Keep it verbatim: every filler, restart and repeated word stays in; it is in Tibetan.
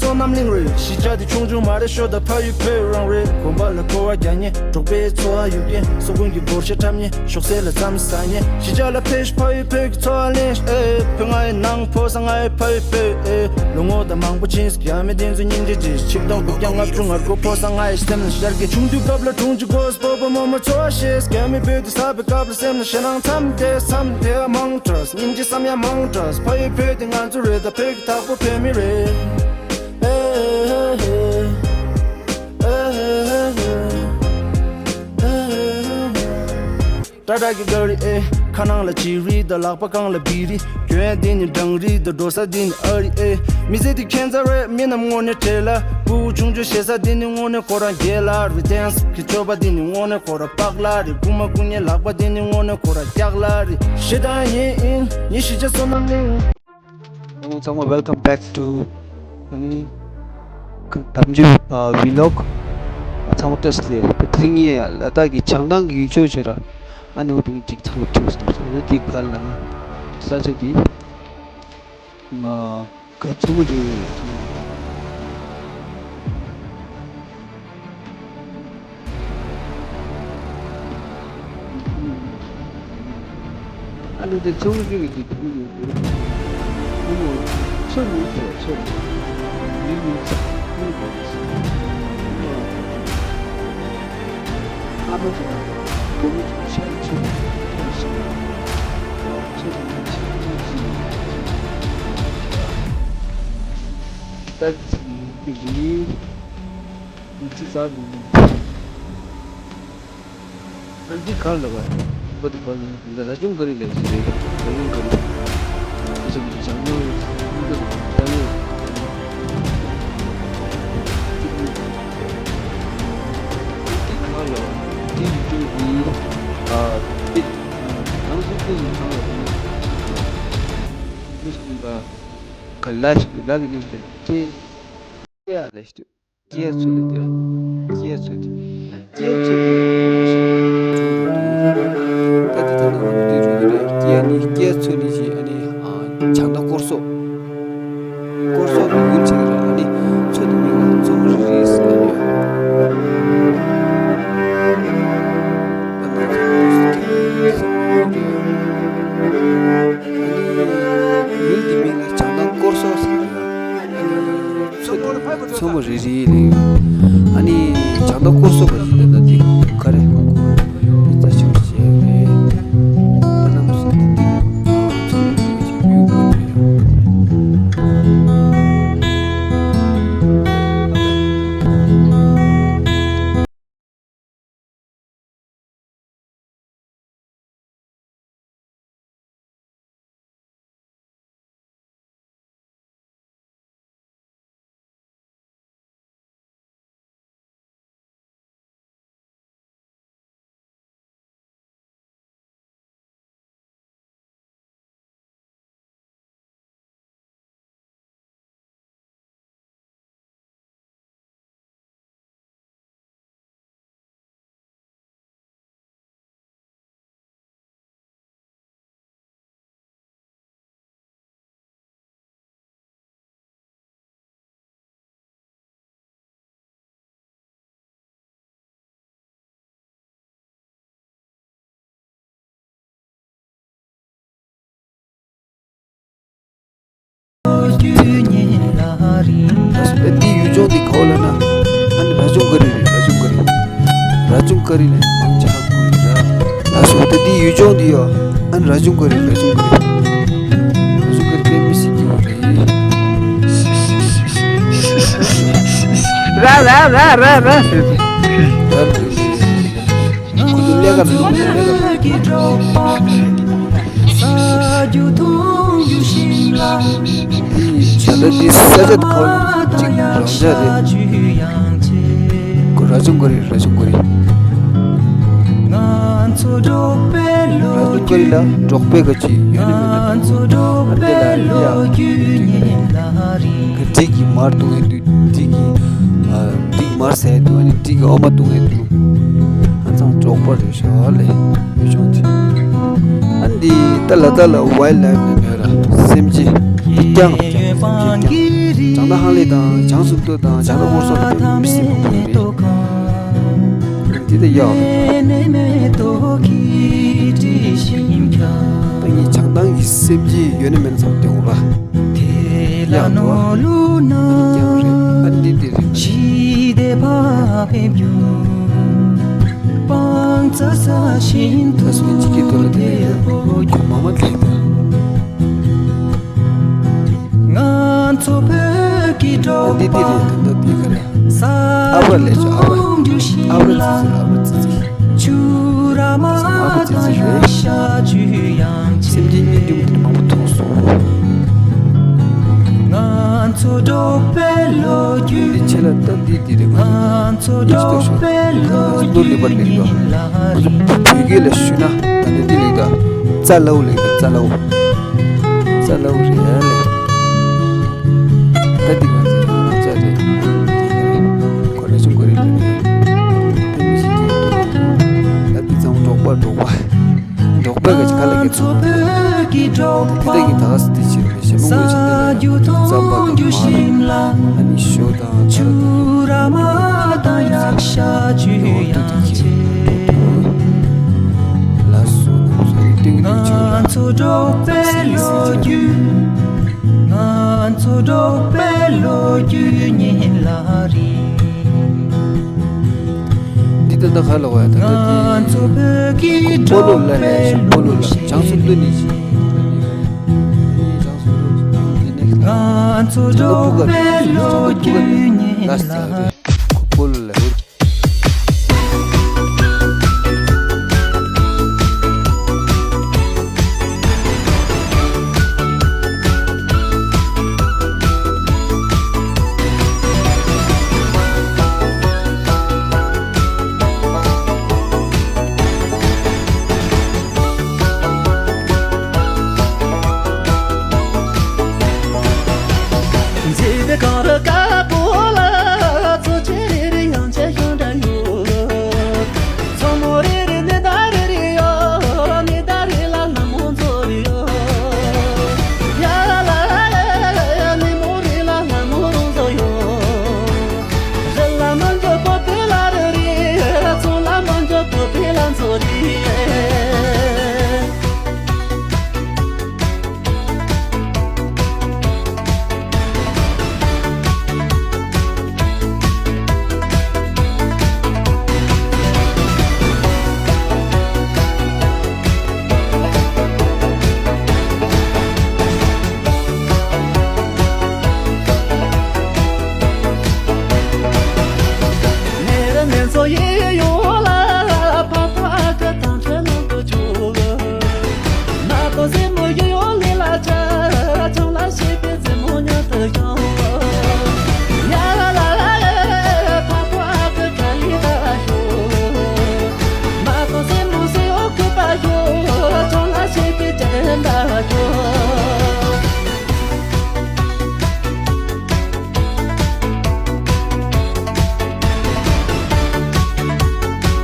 སོ་རྣམ་གླིང་རེད། གཞིས་ཆགས་དེ་ཆུང་ཆུང་མ་རེད། ཤོ་ད་ཕ་ཡུལ་བོད་རང་རེད། དགོན་པ་ལ་སྐོར་བ་རྒྱག་མཁན། འབྲོག་པའི་འཚོ་བ་ཡོད་མཁན། སོ་ཀུན་གྱི་བོར་ཤ་འཁྲབ་མཁན། ཞོགས་ཟས་ལ་རྩམ་ཟ་མཁན། གཞིས་ཆགས་ལ་ཕེབས་ཤིག་ཕ་ཡུལ་བོད་ཀྱི་འཚོ་བ་ལེན་ཤིག་ཨེ། བོད་ང་ཡི་ནང་ཕོ་ས་ང་ཡི་ཕ་ཡུལ་བོད་ཨེ། ལོ་ངོ་དང་མང་པོ་ཕྱིན་སོང་། རྒྱ་མི་དེ་ཚོ་སྙིང་རྗེ་ཆེ། ཆིག་སྟོང་དགུ་བརྒྱ་ལྔ་བཅུ་ང་དགུ་ཕོ་ས་ང་ཡི་སེམས་ལ་ཤར་གི། ཆུང་དུས་སྐབས་ལ་དྲུང་ཆེ་དགོས། སྤོ་བོ་རྨོ་མོ་འཚོ་བ་ཤེས། རྒྱ་མི་བོད་དུ་ཟ་བའི་སྐབས་ལ་སེམས་ལ་ཞེད་སྣང་མཚམས་བསྡད། མཚམས་བསྡད་མང་དྲགས། སྙིང་རྗེ་བསམ་ཡ་མང་དྲགས། ཕ་ཡུལ་བོད་དེ་ང་ཚོ་རེད། ད་བོད་ཀྱི་བདག་པོ་བོད་མི་རེད། ཨེ་ཧེ་ཧེ། ཨེ་ཧེ་ཧེ། ཨེ་ཧེ་ཧེ། ཏྲ་ཏྲ་གི་ག་རི་ཨེ། ཁ་ནང་ལ་ཅི་རི་དང་། ལག་པ་གང་ལ་བི་རི། གྱོན་ཡ་འདི་ནི་འབྲང་རི་དང་། འགྲོ་ས་འདི་ནི་ཨ་རི་ཨེ། མི་ཚེ་འདི་ཁྱད་མཚར་རེད། མི་རྣམས་དངོས་གནས་བྲེལ་ལ། སྤུ་གུ་ཆུང་ཆུང་བཞེས་ས་འདི་ནི་དངོས་གནས་ཁོ་རང་རྒྱལ་ལ་རེད། ཏེན་སི་གི་སྤྱོད་པ་འདི་ནི་དངོས་གནས་ཁོ་རང་པགས་ལ་རེད། རྐུ་མ་རྐུ་མཁན་ལག་པ་འདི་ནི་དངོས་གནས་ཁོ་རང་སྐྱག་ལ་རེད། ཞེ་སྡང་ཡིན་ཡིན་ཉི་ཤུ་ཆ་སོ་ནམ་གླིང་། ཚང་མ་welcome back to ཨ་ནི་དམ་ཆོས་vlog ཚང་མ་བཀྲ་ཤིས་བདེ་ལེགས། དེ་རིང་ངས་ལ་དྭགས་ཀྱི་བྱང་ཐང་གི་ཡུལ་ཕྱོགས་ཆེ་ར། ཨ་ནི་འོ་དེ་གཅིག་ཚང་མ་ཁྱོད་སོང་ཟེར་ན་དེ་ག་ལ་ས་ཆ་དེ་ང་ག་ཚོ་མོ་ཡོད་ཡོད་ཚོ། ཨ་ནི་དེ་ཚོ་མོ་ཡོད་ཡོད་ཚོ། ཁོ་མོ་ཚོ་མི་ཚོ་ཚོ་མི་མི་ཚོ་མི་མི་ཚོ། ཨ་མ་ཚོ་བུ་མོ་ཚོ་ཤ་ཚོ་ཚོ་ཤ་ཚོ་ཚོ་ཚོ། ད་ཅི་ཡིན་ཅི་ཟ་མི་ཡིན། ཨ་འདི་ག་ལ་བ། བ་དེ་བ་ལ་ར་ཅུང་ག་རི་ལས་ཞིག་རེད། ར་ཅུང་ག་རི། དེ་ཚོ་གི་ཞང་ནོར་འདི་ད་ནི་འདི་ག་ལ་འདི་ཡུལ་ལྗོངས་འདི་ཨ་འདི་ནང་སྲིད་དེ་ཡིན་ཚང་ལ་དེ་ནི་མི་སུ་ག་ག་ལ་ཞིག་ལ་གི་ནི་དེ་ཡ་ལ་ཞིག་སྐྱེས་ཚུལ་དེ། སྐྱེས་ཚུལ་དེ། སྐྱེས་ཚུལ་དེ། ད་དེ་ད་ནང་དེ་རུ་དེ་རེད། སྐྱེས་ནི་སྐྱེས་ཚུལ་ནི་ཞེས་ཨ་ནི་ཨ་བྱང་ཐང་སྐོར་གསོག་སྐོར་གསོག་ནི་ཡུལ་ཆེ་རེད། ཨ་ནི་ཚུལ་དེ་མིང་ལ་རྩོམ་རིག་རེད་ཟེར་ཨ་ནི། ཨ་ནི་ཡུལ་དེ་མིང་ལ་བྱང་ཐང་སྐོར་གསོག་ཟེར་ཨ་ནི། ཚོ་དེ་ཚོ་མོ་རེ་རེ་ལས། ཨ་ནི་བྱང་ཐང་སྐོར་གསོག་པ་ཞིག་ལ་ན་དེ་ག་རེ་དེ་ལྟ་ཞིག་བྱས་རེད། ཨ་ནམ་སུ་དེ་དེ་ཚོ་མོ་རེ་རེ་ཞིག་ཡོད་དགོས་རེད། ད་སོ་ད་འདི་ཡུལ་ལྗོངས་འདི་ག་བ་ལ་ན། ཨ་ནི་ར་ཅུང་ཀ་རི་རེད། ར་ཅུང་ཀ་རི། ར་ཅུང་ཀ་རི་ལ་མང་ཆེ་ཧ་གོ་རེད་ར། ད་སོ་ད་འདི་ཡུལ་ལྗོངས་འདི་ཡོ། ཨ་ནི་ར་ཅུང་ཀ་རི། ར་ཅུང་ཀ་རི། ར་ཅུང་ཀ་རི་དཔེ་མི་སྲིད་སྐྱིད་པོ་རེད། ར་ར་ར་ར་ར་ཟེར། ར་ར་ར་ར། ཁོ་ཚོ་ཀླད་ཀ་ལ་ལུག་ཀླད་ཀ་ལ་ལུག་ད་ལྟ་འདི་ས་ཆ་དེ་ཁོ་གཅིག་རང་འཇགས་རེད། ཁོ་ར་ཅུང་ཀ་རི། ར་ཅུང་ཀ་རི། ར་ཅུང་ཀ་རི་ལ་འབྲོག་པའི་ག་ཅི་ཡོད་ནི་མེད་ནི་འདུག་ཨ་འདི་ལ་ཡ་འདི་གི་མར་བཏུང་ཡོད་འདུག་འདི་གི་ཨ། འགྲིག་མར་ཟས་འདུག་ཨ་ནི་འགྲིག་ཨོ་མ་བཏུང་ཡས་འདུག་ཨ་ཚང་འབྲོག་པ་རེད་ཤག་ལས་ཡུལ་ལྗོངས་དེ། ཨ་འདི་ད་ལ་ད་ལ་ཝའིལ་ལའིཕ་ནི་མེད་ར། སེམས་ཅན་སྐྱང་སྐྱང་སེམས་ཅན་སྐྱང་ བྱང་ཐང་ཧང་ལེ་དང་བྱང་སུམ་མདོ་དང་བྱང་ཐང་ཧོར་སོགས་ལ་ཕེབས་མི་སེམས་པ་ཡོད་རེད། འདི་ལྟ་ཡག་རེད། ད་ངས་བྱང་ཐང་གི་སེམས་ཅན་ཡོད་ན་མེད་ན་ཚང་མ་སྟོན་དགོས་ར། ཡག་འདུག་ཨ། ཡང་རེད། ཨ་འདི་འདི་རེད། ད་སུ་ཅི་གི་དོ་ལ་དེ་ཁོ་མ་མ་ལེགས་ད། ང་ཚོ་བོད་ཀྱི་འབྲོག་པ། འདི་འདི་རེད། ད་འདི་ག་རེད། ཨ་བ་ལས་ཆོ་ཨ་བ། ཨ་བ་ཙི་ཙི། ཨ་བ་ཙི་ཙི། ཆུ་ར་མ་ཨ་བ་ཙི་ཙི་རེད། ཤ་ཆུ་ཡང་ཆེ། སེམས་ཅན་གཉིས་འདྲེ་མོ་འདི་མང་པོ་མཐོང་སོང་། ང་ཚོ་འབྲོག་པའི་ལོ་རྒྱུས། འདི་ཆེ་ལ་ད་འདི་འདི་རེད། ང་ཚོ་འདི་ཆེ་ལ་ཤོག་ང་ཚོ་ལོ་རྒྱུས་ཡིན་ལ་རེད། ང་ཚོ་བོད་སྐད་ལ་ཞུས་ན་ད་འདི་འདི་རེད། ད་རྩ་ལའུ་ལེགས། ད་རྩ་ལའུ། རྩ་ལའུ་རེད་ལེ། ད་འདི་ང་ཚོའི་ང་ཅག་རེད། ཁོ་ར་ཆུང་ཁོ་རེད་ལེ། ད་མི་ཤི་ཀྱི་འདུག་ད་འདི་ཚང་འབྲོག་པ་འབྲོག་པ། འབྲོག་པ་ག་ཅི་ག་ལ་གི་ཚོ། ད་གི་ད་ག་སི་དེ་ཕྱིར་མི་ཤེས་མོ་ངོས་ཕྱིན་ད་ལ་རྩམ་པ་དང་མ་རེད། ཨ་ནི་ཞོ་དང་ཆུ་ར་མ་དང་ཡག་ཤ་ཆུ་ཡང་ཆེ། ལ་སོ་ནམ་སོ་ཏིང་ཏིང་ཆུ་ར། ང་ཚོ་འབྲོག་པའི་ལོ་རྒྱུས། ང་ཚོ་འབྲོག་པའི་ལོ་རྒྱུས་ཉིན་ལ་རིང་། འདི་ད་ལྟ་ག་ལ་བ་ད་ལྟ་འདི། ང་ཚོ་བོད་ཀྱི་སྤོ་ལོ་ལ་ནས་སྤོ་ལོ་ལ་བྱང་སུམ་མདོ་ནས་ཤིང་། ང་ཚོ་འབྲོག་པའི་ལོ་རྒྱུས་ཉིན་ལ་རིང་། སྤོ་ལོ་ལ།